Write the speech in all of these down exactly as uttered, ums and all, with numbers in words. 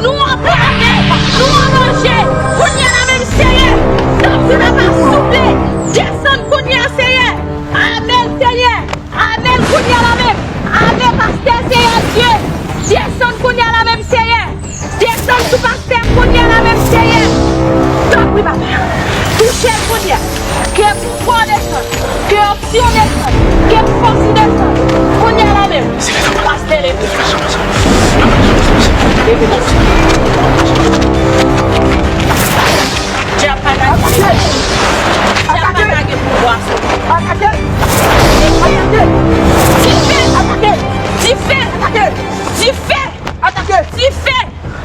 Nou anplame, nou an danje. Kounye a la menm, Senyè, tanpri, papa, souple, desann kounye a, Senyè. Amen, Senyè. Amen, kounye a la menm. Amen, pastè, Senyè Dye. Desann kounye a la menm, Senyè. Desann sou pastè kounye a la menm, Senyè. Tanpri, papa. Touche l kounye a. Ke pouvwa desann. Ke onksyon desann. Ke fòs desann. Kounye a la menm. Pastè, leve. Leve, pastè. Dyab pa ka gen pouvwa. Dyab pa ka gen pouvwa sou mwen. Atake! Atake! Dife! Atake! Dife! Atake! Dife! Atake! Dife!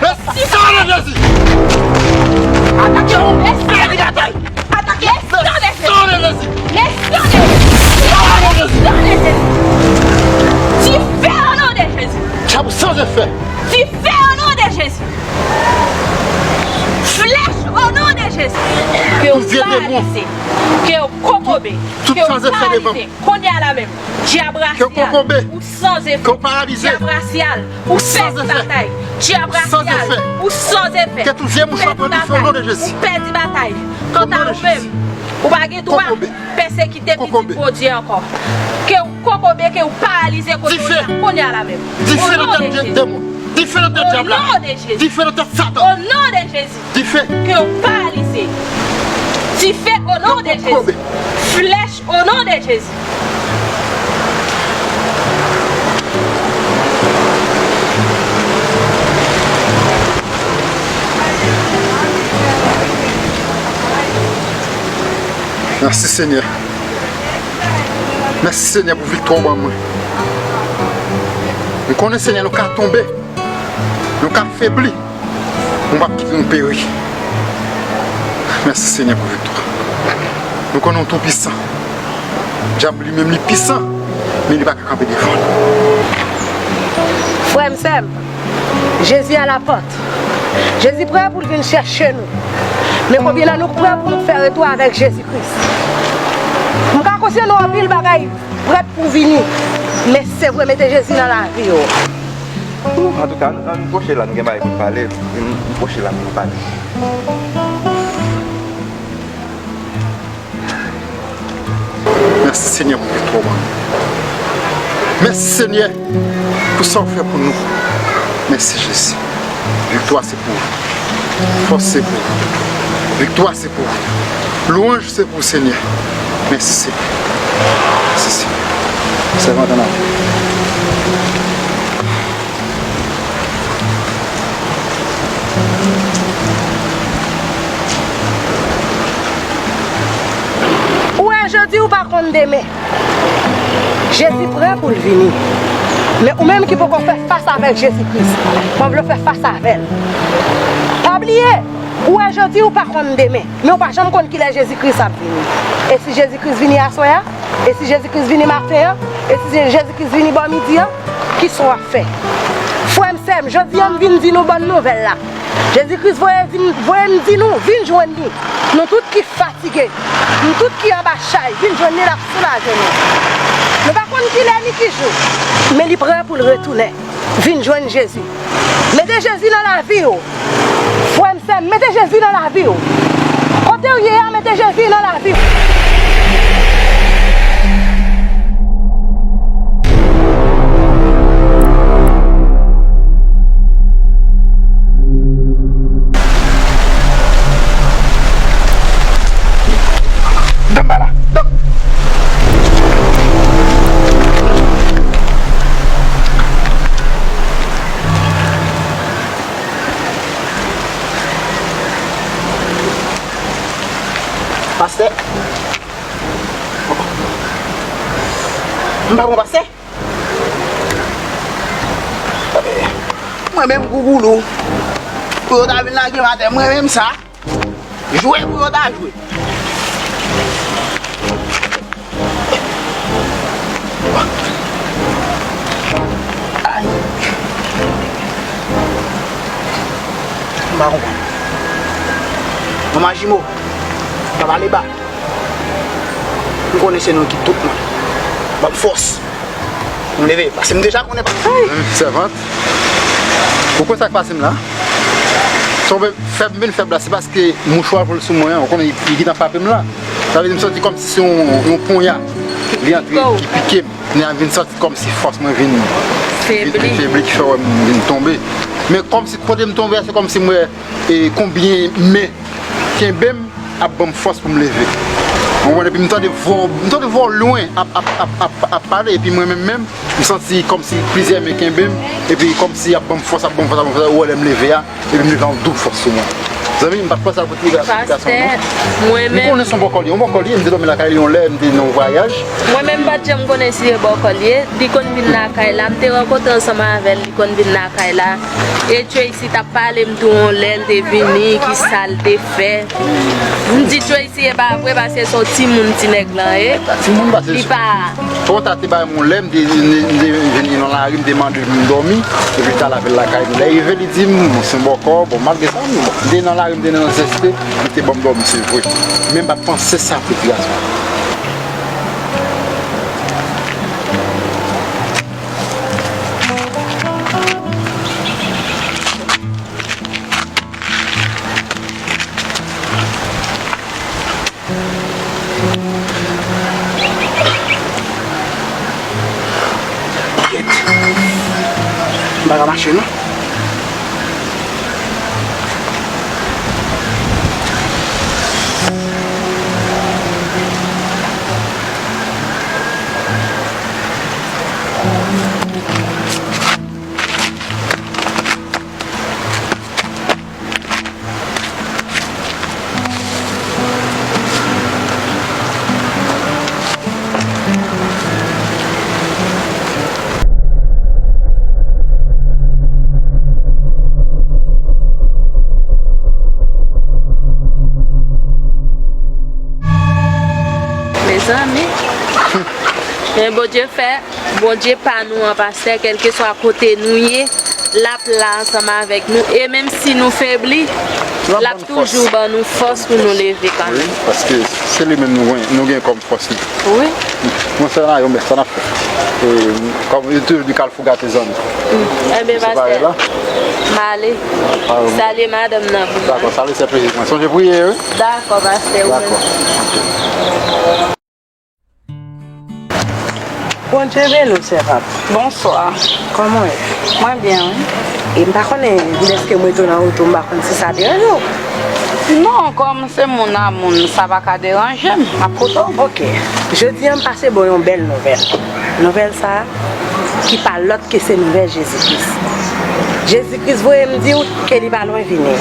Le sang de Jésus! Atake! Le sang de Jésus! Atake! Le sang de Jésus! Le sang de Jésus! Le sang de Jésus! Dife au nom de Jésus! Dife au nom de Jésus! Flèch o non de Jezi. Ke w palize. Ke w kokobe. Ke w palize. Kounye a la menm. Dyab rasyal, ou san efè. Dyab rasyal, ou pèdi batay. Dyab rasyal, ou san efè. Ou pèdi batay. Ou pèdi batay. Kanta ou menm, ou pa gen dwa pèsekite pitit Bondye ankò. Ke w kokobe, ke w palize kote w ye a kounye a la menm. Dife nan tèt demon. Dife nan tèt dyab la. Dife nan tèt Satan. O non de Jezi. Dife. Ke w palize. Dife o non de Jezi. Flèch o non de Jezi. Mèsi, Senyè. Mèsi, Senyè, pou viktwa w ban mwen. M konnen, Senyè, nou ka tonbe, nou ka febli, men w p ap kite nou peri. Mèsi, Senyè, pou viktwa. Nou konnen w toupisan. Dyab li menm li pisan, men li pa ka kanpe devan nou. Frè m, sè m, Jezi a la pòt. Jezi prè pou l vin chèche nou. Men konbyen nan nou k prè pou nou fè retou avèk Jezi Kris? M ka konsyan nou anpil bagay prèt pou vini. Men se vre, mete Jezi nan lavi w. Antouka, ann, ann pwoche la, nou gen bagay pou n pale. Ann pwoche la pou n pale. Mèsi, Senyè, pou viktwa w ban nou. Mèsi, Senyè, pou sa w fè pou nou. Mèsi, Jezi. Viktwa se pou ou. Fòs se pou ou. Viktwa se pou ou. Lwanj se pou ou, Senyè. Mèsi, Senyè. Mèsi, Senyè. Sèvant an avan. Ou wè jodi, ou pa konn demen. Jezi prè pou l vini. Men ou menm ki poko fè fas avèk Jezi Kris, mwen vle w fè fas avè l. Pa bliye, ou wè jodi, ou pa konn demen. Men ou pa janm konn kilè Jezi Kris ap vini. E si Jezi Kris vini aswè a? E si Jezi Kris vini maten an? E si Jezi Kris vini bò midi an? Kisa w ap fè? Frè m, sè m, jodi a m vin di nou bòn nouvèl la. Jezi Kris voye di m, voye m di nou, vin jwenn li. Nou tout ki fatige, nou tout ki anba chay, vin jwenn li, l ap soulaje nou. Nou pa konn kilè ni ki jou, men li prè pou l retounen. Vin jwenn Jezi. Mete Jezi nan lavi w. Frè m, sè m, mete Jezi nan lavi w. Kote w ye a, mete Jezi nan lavi w. Danm ba la. Danm. Pastè. M pa bon pastè. Mwen menm gougoulou. Pou yo ta vin lage m atè, mwen menm sa. Jwe pou yo ta jwe. Ay. M pa konprann. Manman Jimo, pa pale ba. M konnen se nou ki tout mwen. Ban m fòs. M leve, paske m deja konnen pa. Ay! Sèvant, ou konn sa k pase m la? Tonbe fèb, m vin fèb la, se paske mouchwa vole sou mwen an, ou konnen, li, li gentan frape m la. Sa vle di m santi kòmsi se yon, yon ponya. Li antre, li pike m. Konnen m vin santi kòmsi fòs mwen vin, vin febli, ki fè w wè m vin tonbe. Men kòmsi kote m tonbe a, se kòmsi m wè, e, konbyen men kenbe m ap ban m fòs pou m leve. Ou konprann? Epi m tande vwa, m tande vwa lwen ap, ap, ap, ap, ap pale, epi mwen menm, menm, m santi kòmsi plizyè men kenbe m, epi kòmsi ap ban m fòs, ap ban m fòs, ap ban m fòs, ou wè lè m leve a, epi m leve a, yon doub fòs sou mwen. Zanmi, m pa t panse a pou ti gason non. Pastè, mwen menm, m konnen se yon bòkò li ye, yon bòkò li ye, m te dòmi lakay li yon lè, m te nan yon vwayaj. Mwen menm, m pa t janm konnen si se bòkò li ye, li konn vin lakay la, m te rankontre ansanm avè l, li konn vin lakay la. E Tracy t ap pale m tou yon lè, l te vini, ki sa l te fè. M di Tracy, e pa vre, paske se yon timoun ti nèg lan ye. Timoun pa se. Li pa. Pòta te bay m yon lè, m te, m te, m te vini nan lari, m te mande l pou m dòmi, epi l t al avè l lakay li. Lè rive, li di m, se yon bòkò, bon, malgre sa, m te nan lari, m te nan zeste, li te ban m dòmi, se vre. Men m pa t panse sa pou ti gason. Kèt. M pa ka mache non. Mezanmi, men Bondye fè. Bondye pa nou an, pastè, kèlkeswa kote nou ye, l ap la ansanm avèk nou. E menm si nou febli, l ap toujou ban nou fòs pou nou leve kanmenm. Wi, paske se li menm nou gen, nou gen kòm fòs li. Wi. Mwen, sa nan yon mès, sa n ap fè. E, kòm yo toujou di, kalfou gate zanmi. Ebyen, pastè, m ale. Salye madanm nan pou mwen. Dakò, salye sè Pezis mwen. Sonje priye, wi. Dakò, pastè, ou menm. Dakò. Bondye beni w, sèvant. Bonswa. Kòman w ye? Mwen byen, wi. E m pa konnen, dèske m retounen an retou, m pa konn si sa deranje w. Non, kòm se moun a moun, sa pa ka deranje m. M ap koute w. Oke. Jodi a, m pase ba w yon bèl nouvèl. Nouvèl sa a, ki pa lòt ke se nouvèl Jezi Kris. Jezi Kris voye m di w ke li pa lwen vini.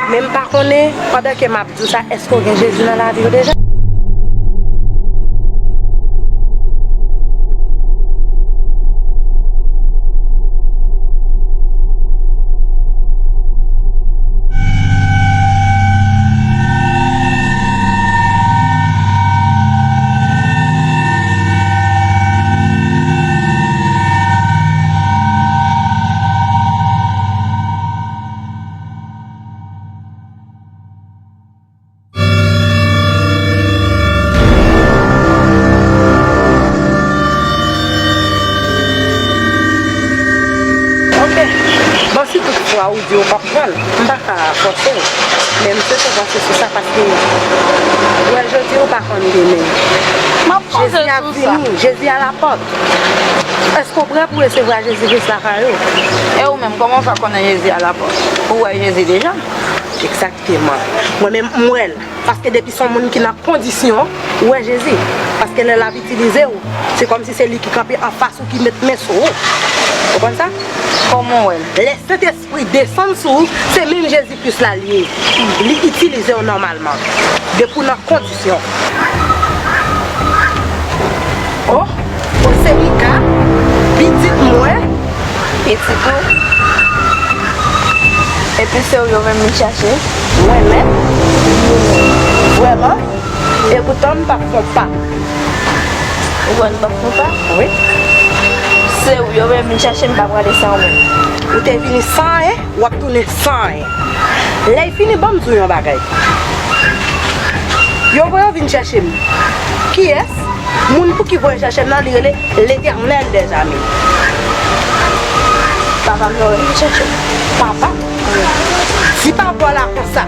Men m pa konnen, pandan ke m ap di w sa, èske w gen Jezi nan lavi w deja? Ok. Bon, si tout fwa ou di ou p ap pran l, m pa ka fòse w. Men m swete w panse sou sa, paske ou wè jodi, ou pa konn demen. M ap panse sou sa. Jezi ap vini, Jezi a la pòt. Èske w prè pou resevwa Jezi Kris lakay ou? E ou menm, kòman w fè konnen Jezi a la pòt? Ou wè Jezi deja? Egzakteman. Mwen menm, m wè l. Paske depi se yon moun ki nan kondisyon, ou wè Jezi. Paske lè l ap itilize w, se kòmsi se li ki kanpe anfas ou, ki met men sou ou. Ou konprann sa? Kòman w wè l? Lè Sentespri desann sou ou, se menm Jezi Kris la l ye. Li itilize w nòmalman. Depi w nan kondisyon. Oh, oh, se Mika, pitit mwen. Pitit ou? Epi se ou yo menm vin chache? Mwen menm? Vrèman? Epoutan m p ap fè yon pa. Ou wè m p ap fè yon pa? Wi. Se ou yo menm vin chache, m pa prale san ou menm. Ou te vini san anyen, w ap tounen san anyen. Lè l fini, ban m di w yon bagay. Yo voye w vin chèche m. Kiyès? Moun pou ki voye chèche m nan, li rele Letènèl dèzame. Pa Papa m, yo, yo chèche. Papa m? Di papa w la konsa,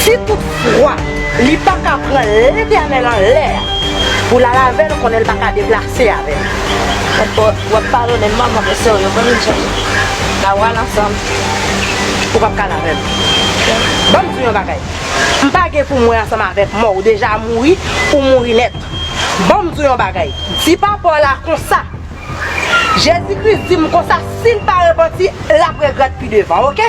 si toutfwa li pa ka pran Letènèl anlè a pou l al avè l, konnen l pa ka deplase avè l. W ap, w ap padone m, manman, men serye, ban m yon chans. N a pral ansanm. Ou p ap ka al avè m. Ban m di w yon bagay. M pa gen pou mwen ansanm avèk mò. Ou deja mouri, ou mouri nèt. Ban m di w yon bagay. Di papa w la konsa. Jezi Kris di m konsa, si l pa repanti, l ap regrèt pi devan, oke?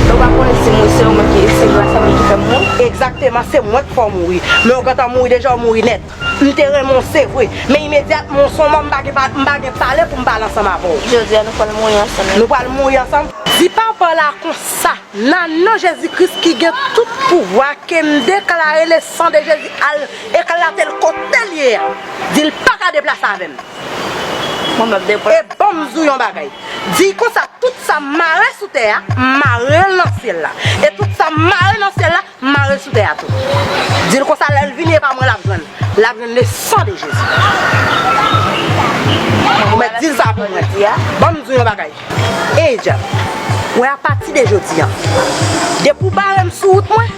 Ou pa konnen si mwen se ou menm ki, se gras a mwen ki fè m mouri? Egzakteman, se mwen k fè w mouri. Men ou gentan mouri deja, ou mouri nèt. M te renmen w, se vre. Men imedyatman, w se yon mò, m pa gen pa, m pa gen pale pou m pale ansanm avè w. Jodi a, nou pral mouri ansanm. Nou pral mouri ansanm? Di papa w la konsa, nan non Jezi Kris ki gen tout pouvwa, ke m deklare le sang de Jésus al eklate l kote l ye a. Di l pa ka deplase avè m. Mwen, m ap deplase. E ban m di w yon bagay. Di konsa, tout sa m mare sou tè a, m mare l nan syèl la. E tout sa m mare nan syèl la, m mare l sou tè a tou. Di l konsa, lè l vini, e pa mwen l ap jwenn. L ap jwenn le sang de Jésus. Ou mèt di l sa pou mwen. Ban m di w yon bagay. Ey, djab. Wè, apati de jodi a, depi w bare m sou wout mwen,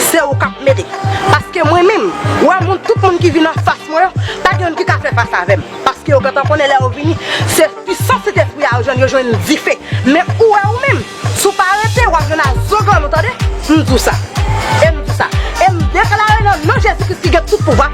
se ou k ap mete. Paske mwen menm, wè, moun, tout moun ki vin anfas mwen yo, pa gen youn ki ka fè fas avè m. Paske yo gentan konnen lè yo vini, se pisans Sentespri a yo jwenn, yo jwenn dife. Men ou wè ou menm, si w pa rete, w ap jwenn a zo grann ou, tande? M di w sa. E m di w sa. E m deklare nan non Jezi Kris ki gen tout pouvwa,